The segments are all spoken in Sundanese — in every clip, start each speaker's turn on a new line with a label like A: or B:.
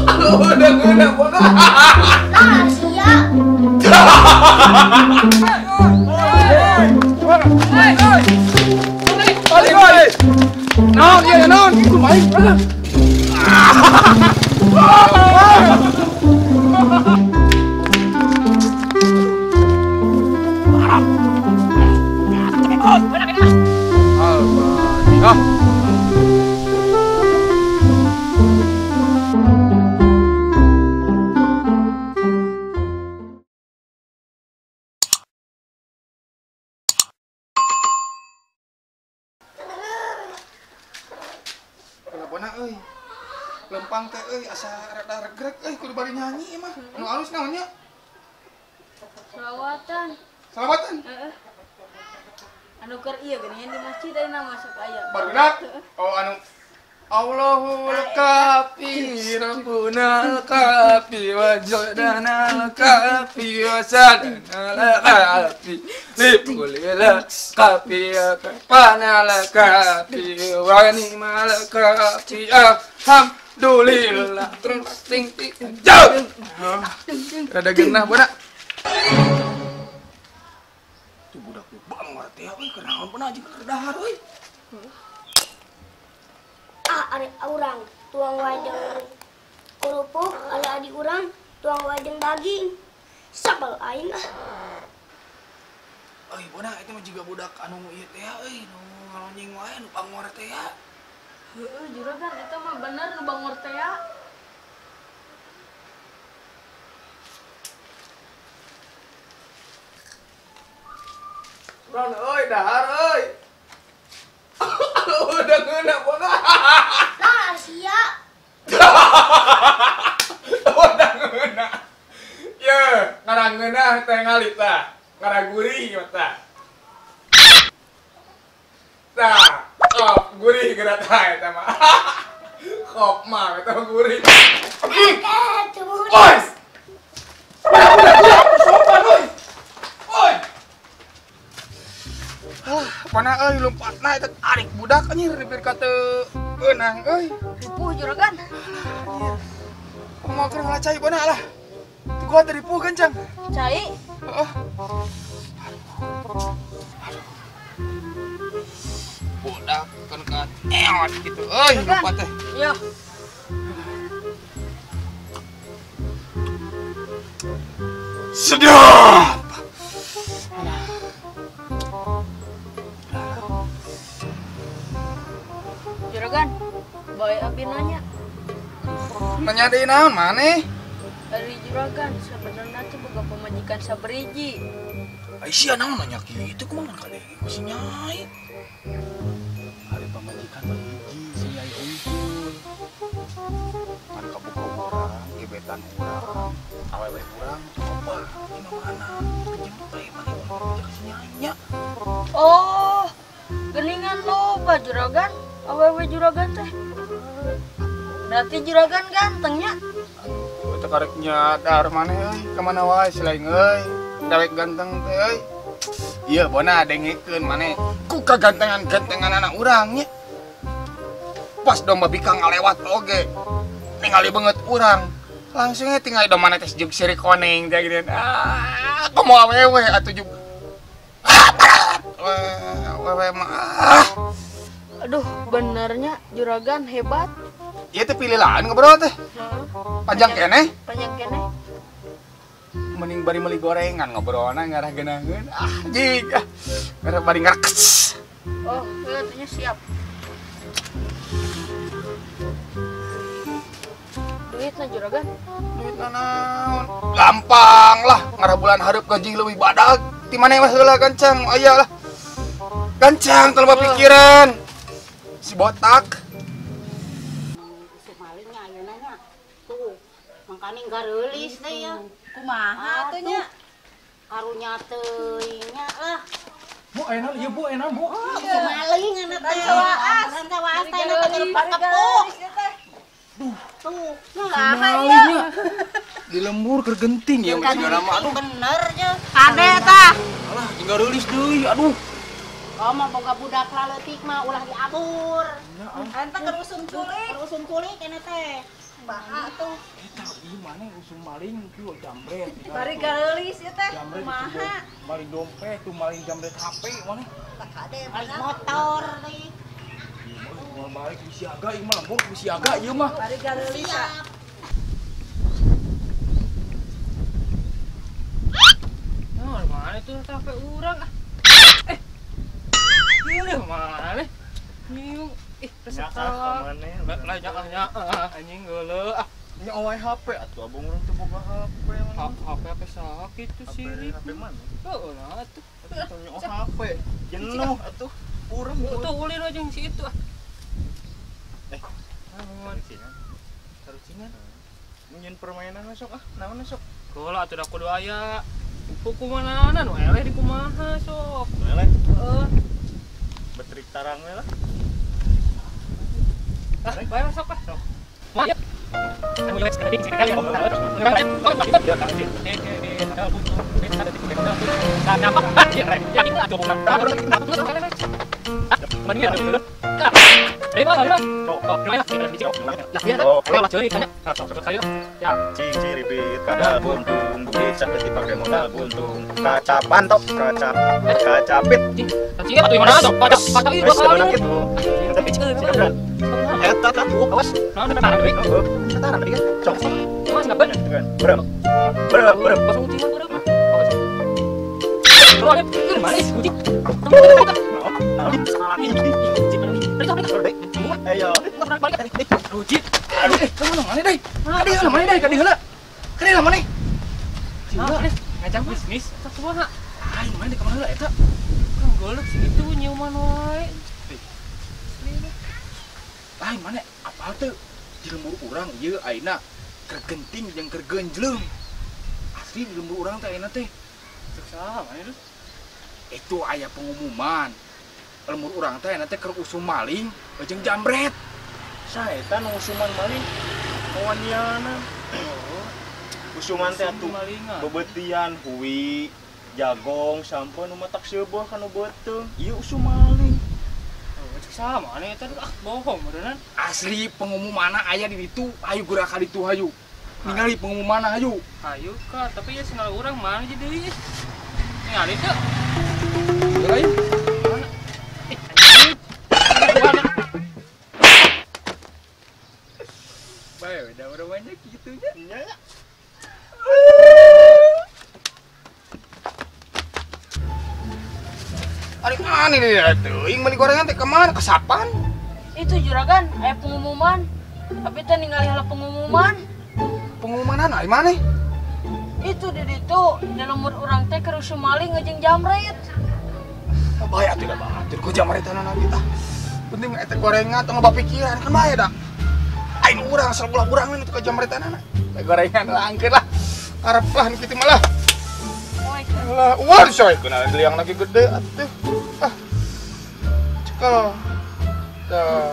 A: Udah ngeunah bona.
B: Lah sia.
A: Balik, balik. Naon ieu naon? Kumaha aing? Al-Fatihah. Bona euy. Lempang teh euy asa rada regrek euy kudu bari nyanyi mah. Anu alus naon nya?
C: Selawatan.
A: Selawatan?
C: Heeh. Anu keur ieu geuningan di masjid ayeuna masuk aya.
A: Barudak? Oh anu Allahul kafi rabbunal kafi wa jadanal kafi wa sadanal kafi likulil kafi kafanal kafi wa ni'mal kafi alhamdulillah. Terus ting ting jauh. Rada geunah bona. Tuh budak bangor teh euy kunaon pun aja keur dahar euy.
B: Ah, ari urang tuang wae jeung kerupuk, ari adi urang tuang wae jeung daging. Sabal aing ah.
A: Euy, bona eta mah jiga budak anu ieu teh euy, nu ngalonyeng wae nu bangor teh ya.
C: Heueuh, juragan eta mah bener nu bangor teh ya.
A: Ron euy, dahar euy. Udah ngeunah bona.
B: Lah sia.
A: Udah ngeunah. Ye, ngarangeunah teh ngalit tah. Ngaragurih mah tah. Tah, oh, gurih geura tah eta mah. Kop mah eta mah gurih. Oi. Udah, sopan euy. Oi. Alah, mana euy lompatna eta tarik budak anjir dipir ka teu eunang euy.
C: Ripuh juragan.
A: Alah, kumaha keur ngalah cai bona lah. Tuh gua teh ripuh kencang.
C: Cai?
A: Heeh. Aduh. Budak kan ka eot kitu euy lompat teh.
C: Iya.
A: Sedap.
C: Juragan, bae abi nanya.
A: Nanya deui naon maneh?
C: Ari juragan sebenarnya teh boga pamajikan saberiji.
A: Ai sia naon nanya kitu kumaha mun kadenge ku si Nyai. Ari pamajikan mah hiji si Nyai unggul. Ngan kaboga urang, gebetan urang, awewe urang loba di mana-mana. Kejempe maneh ulah ka si Nyai nya.
C: Oh, geuningan loba juragan. Awewe juragan teh. Berarti juragan gantengnya.
A: Aduh, teu karek nyadar maneh euy, ka mana wae si lain euy. Dawek ganteng teh euy. Ieu bona dengekeun maneh ku kagantengan-gantengan anak urang nya. Pas domba bikang ngalewat oge. Ningali beungeut urang. Langsung nya tingali domba teh jeung sirik koneng teh geuning. Ah, komo awewe atuh jeung. Ah, awewe mah. Ah.
C: Aduh, benernya juragan hebat.
A: Iya teh pilih lahan ngobrol teh. Panjang keneh?
C: Panjang keneh.
A: Mending bari meuli gorengan ngobrolna ngarah geunaheun. Ah, jig. Ah. Ngarah bari ngarekes.
C: Oh, katanya siap. Duitna juragan?
A: Duitna naon? Gampang lah, ngarah bulan hareup gaji leuwih badag. Ti maneh mah heula gancang aya lah. Gancang teu pikiran. Si botak.
D: Si malingnya ayeuna nya. Tuh, mangkane gareulis teh ya.
E: Kumaha atuh nya?
D: Karunya teuing nya lah.
F: Bu ayeuna ieu Bu ayeuna Bu.
D: Si maling anak teh. Ranca waas teh na teh pakepuk.
F: Duh.
D: Tuh,
E: saha ieu?
A: Di lembur keur genting ya mah sigana mah aduh.
D: Bener nya.
E: Kade tah.
A: Alah, jeung gareulis deui aduh.
D: Oh, mah boga budak laleutik mah ulah diabur.
E: Eta keur usum culik.
D: Keur usum culik ene teh.
E: Kumaha tuh?
F: Eta ieu maneh usum maling kieu jambret.
E: Bari gareulis ieu teh. Kumaha?
F: Maling dompet tuh maling jambret HP maneh.
D: Tah kade motor deui.
F: Ieu mah balik siaga ieu mah lembur siaga ieu mah.
E: Bari gareulis.
C: Nah, mana itu HP urang ah. Ieu mana? Nyium ih resep
G: maneh.
C: Lah nya anjing geuleuh ah.
G: Nya wae HP atuh abang urang teu boga HP mana.
C: HP sakit tuh sirik.
G: HP mana?
C: Heeh lah atuh.
G: Nya HP jenuh atuh. Urang
C: tuh ulin aja si itu ah.
G: Eh,
C: naon? Tarucingan.
G: Nyen permainan sok ah, naon sok?
C: Heula atuh da kudu aya hukumanana nu eleh di kumaha sok.
G: Eleh?
C: Heeh.
G: Betrik tarang we lah.
C: Ah, bae masuk ah. Sok.
G: Ciciripit kada buntung, bukit sakit dipakai modal buntung. Kaca pantok, kaca kacapit. Eta tah, awas. Tarang tadi kan. Cok. Berem. Berem, berem. Ayo.
F: Aduh, kamu mana deh? Kadi heula mana deh? Kadi heula. Kadi heula mana?
C: Ngajak bisnis sakumaha?
F: Aing mana deh ka mana heula eta?
C: Urang golek si itu nyiuman wae.
F: Aing mana apal teu? Di lembur urang ieu ayeuna keur genting jeung keur genjleung. Asli di lembur urang teh ayeuna teh.
C: Cek saha mana terus?
F: Itu aya pengumuman. Lembur urang teh ayeuna teh keur usum maling jeung jambret.
G: Saeta nu usuman maling kawaniana. Usuman teh atuh bebetian hui, jagong, sampo nu matak seueuh kana beuteung. Ieu usum maling.
C: Oh, cek saha mana eta ah bohong meureunnan.
F: Asli pengumumanna aya di ditu, hayu geura ka ditu hayu. Ningali pengumumanna hayu.
C: Hayu ka, tapi ya sengal urang mana jadi deui. Ningali teu?
F: Hayu.
C: Mana? Eh, anjing. Mana?
A: Bae, udah orang banyak gitunya.
G: Nya.
A: Ari mana nih teuing meuli gorengan teh kemana? Kesapan?
C: Itu juragan, aya pengumuman. Tapi teh ningali heula pengumuman.
A: Pengumumanan ari mana?
C: Itu di ditu, di lembur urang teh keur usum maling jeung jamret.
A: Bae atuh da batur ku jamretan lagi ah. Penting eta gorengan tong loba pikiran kan bae da. Aing urang sabelah urang we nu ka jamretanana. Gorengan lah angkeun lah. Arep lah nu kitu mah lah. Lah, wah coy, kenalan liang lagi gede atuh. Ah. Cekel. Tah.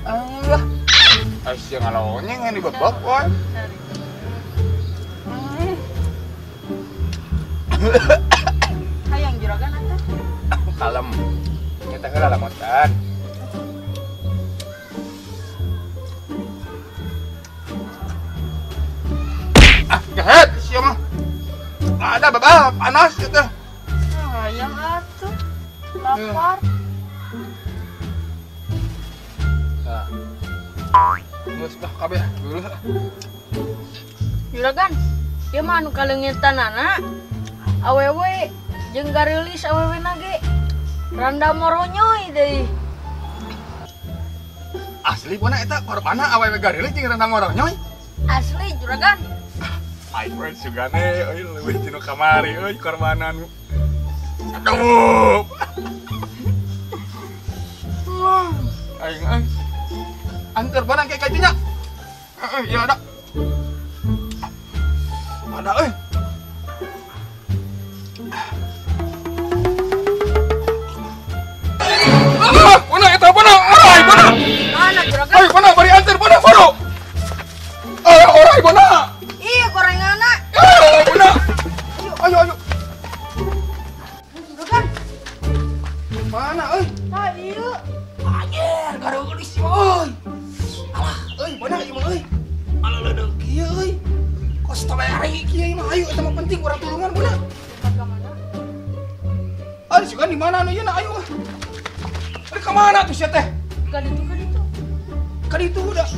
A: Alah. Asyik ngalonyeng ini bebek wae.
C: Hayang juragan atuh.
A: Kalem. Kita heula lamotan. Ah, gehet sia mah. Ada babah panas gitu.
C: Hayang atuh. Lapar.
A: Nah. Geus dah kabeh geuleuh.
C: Juragan, ieu mah anu kaleungitanana awewe jeung gareulis awewe na ge. Randa moronyoy deui.
A: Asli bona eta korbanna awewe gareulis jeung randa moronyoy?
C: Asli juragan.
A: Aing we sugane euy leuwih tinu kamari euy korbanan. Aduh. Aing euy. Anter bona ke kajinya. Heeh, ieu ada. Ada euy. Ah, bona eta bona. Orai bona.
C: Mana juragan?
A: Ayo bona bari anter bona baru. Ayo orai bona.
C: Iya gorenganna.
A: Ayo bona. Ayo ayo.
C: Juragan.
A: Mana?
C: Ah, ieu.
A: Anjir, gareulis euy. Alah, euy, mana ieu mah euy. Alah leudeuk kieu euy. Kos toberi kieu mah ayo eta mah penting urang tulungan bona.
C: Ka mana?
A: Ah, sugan di mana anu ieu na ayo. Ari ka mana tuh sia teh?
C: Ka ditu, ka ditu.
A: Ka ditu udah.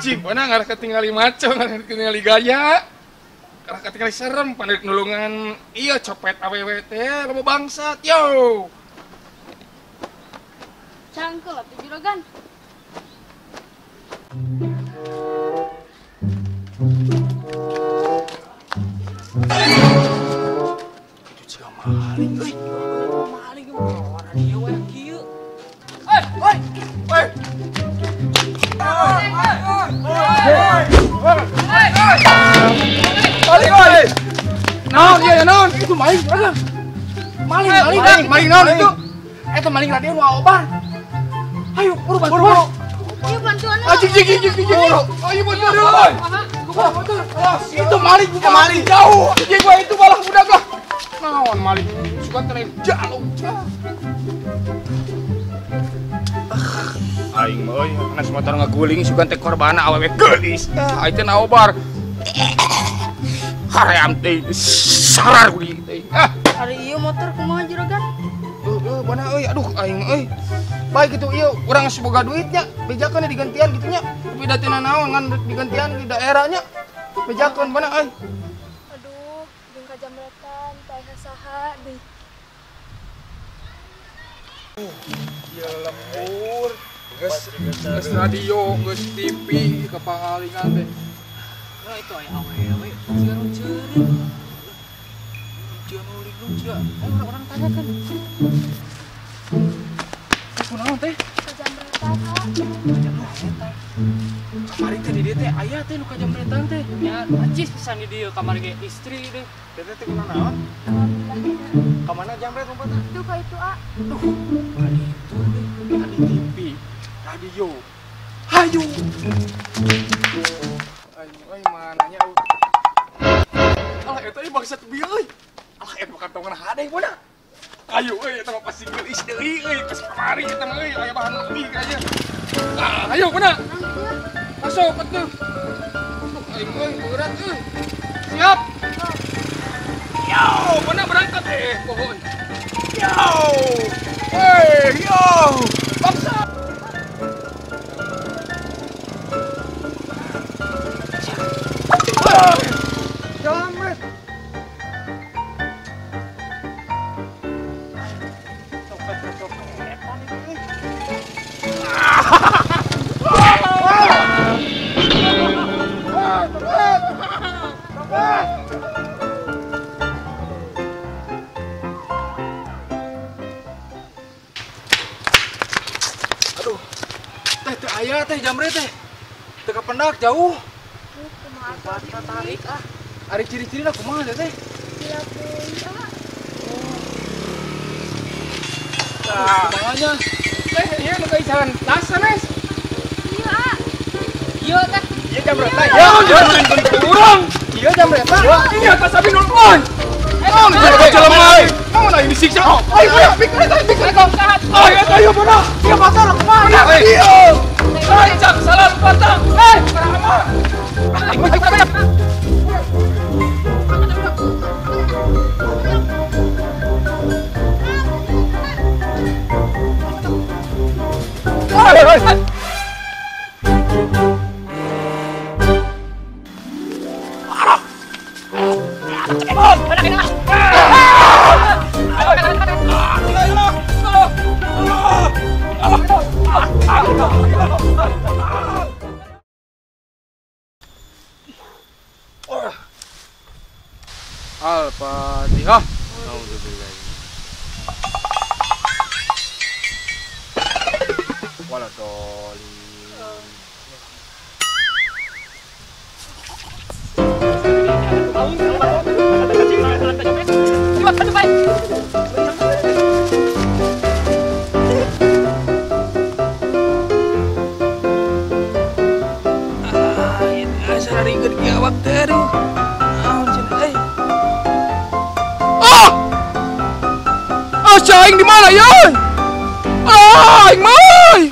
A: Cing, mana ngarah ketinggali maco, ngarah ketinggali gaya, ngarah ketinggali serem, panik nulungan, iya copet awewe teh, loba bangsat, yo.
C: Cangkel atuh juragan.
A: Itu ciga maling, euy.
F: Maling orang ieu we kieu.
A: Oi, oi, oi. Maling, oi. Naon ieu naon? Itu maling, juragan. Maling, maling, maling naon itu? Eta maling radio nu aobar. Ayo, buru bantu.
C: Ieu bantuan.
A: Anjing, jing, jing, jing. Ayo bantuan, oi. Itu maling, bukan maling jauh. Anjing gua itu malah budak lah. Naon maling? Suka teh jauh. Aing mah euy, kana motor ngaguling sugan teh korbana awewe geulis. Aing teh naobar. Haream teh sarar geuling teh. Ah,
C: ari ieu motor kumaha juragan?
A: Heuh, mana euy, aduh aing mah euy. Baik gitu ieu urang geus boga duitnya, bejakeun digantian kitu nya. Tapi da teu nanaon ngan digantian di daerahnya. Bejakeun mana euy.
B: Aduh, jeung kajamretan teh saha deui.
A: Ieu lembur. Geus radio, geus TV, kepangalingan teh.
F: Nah itu aya awewe, siga nu ceurik. Siga nu linglung siga. Ayo urang tanyakeun. Kunaon teh?
B: Kajamretan, ah.
F: Kajamretan. Kamari teh di dieu teh aya teh nu kajamretan teh.
H: Ya, acis pisan di dieu kamari ge istri deh.
G: Teh teh kunaon? Ka mana jamret lompatna?
B: Duh ka itu, ah.
F: Duh, ka ditu deh. Tadi TV, radio. Hayu.
A: Aing euy mananya euy. Alah eta ieu bangsat bieu euy. Alah eta kantongan hade mana? Ayo euy eta mah pasti geulis deui euy geus kamari eta mah euy aya bahan lebih aja. Ah, ayo mana? Masuk atuh. Duh aing euy berat euy. Siap. Yo, mana berangkat pohon. Yo. Hey, yo. Bangsa. Jamret. Copet-copetan itu. Copet.
F: Aduh. Teh teh aya teh jamret teh. Teu kapendak jauh.
B: Kumaha
F: tarik ah. Ari ciri-ciri lah kumaha teh teh?
B: Gila deui ah.
A: Tah, makanya teh ieu nu kaisahan tas sanes.
B: Ieu ah.
H: Ieu teh.
G: Ieu jamretan.
A: Ya, urang.
G: Ieu jamretan.
A: Iya, tas abi nulungan. Naon jelema jelema euy. Naon aing disiksa. Ayo, ayo, pikir teh, pikir. Ayo, ayo bodoh.
G: Ieu motor kumaha?
A: Iya. Rancang salah patang. Eh, parama. Al-Fatihah.
G: Alhamdulillah.
A: Waladolin.
F: Ah, si aing di mana ya? Ah, aing mah.